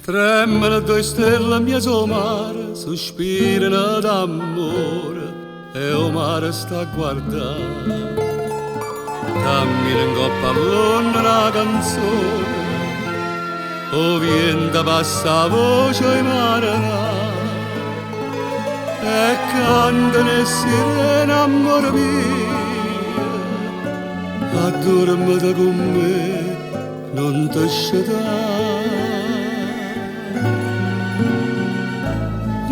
Tremmano ddoje stelle 'mmiez'ô mare, suspirano d'ammore e 'o mare sta a guardà. Cammina 'ncopp'a ll'onne na canzone, 'o viento passa 'a voce 'e marenare e cantano 'e ssirene ammore mio, addormete cu me, nun te scetà.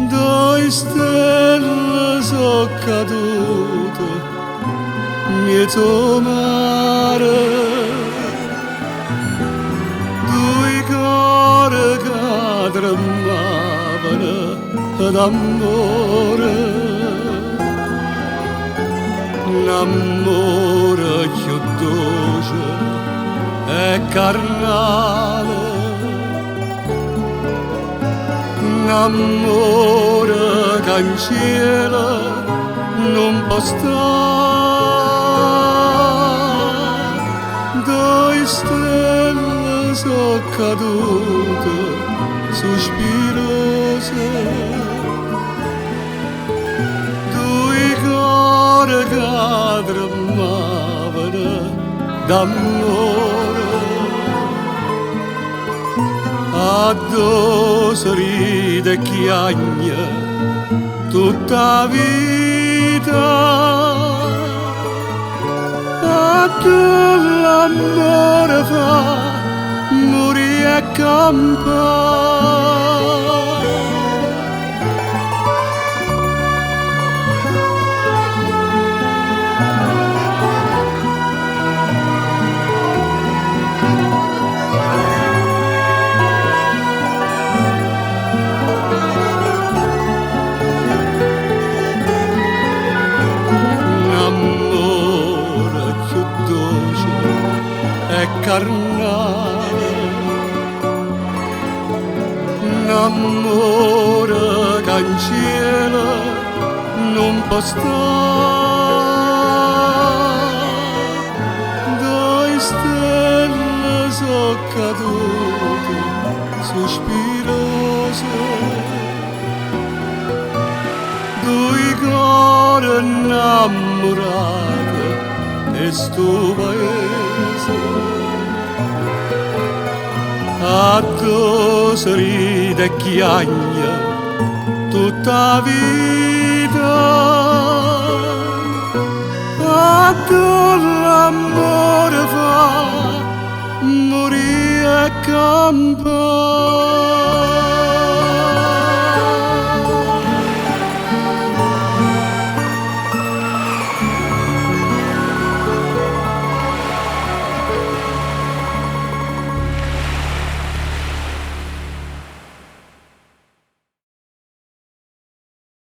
Ddoje stelle so' cadute 'mmiez'ô mare, duje core ca tremmavano d'ammore, n'ammore cchiù doce e carnale, n'ammore ca 'ncielo nun po' stà. Ddoje stelle so' cadute suspirose, duje core ca tremmavano d'ammore. Addò se ride e chiagne tutta 'a vita, addò l'ammore fa murì e campà. N'ammore cchiù doce e carnale, n'ammore ca 'ncielo nun po' stà. Ddoje stelle so' cadute suspirose, duje core 'nnammurate 'e stu paese. Addò se ride e chiagne tutta 'a vita, addò l'ammore fa murì e campà.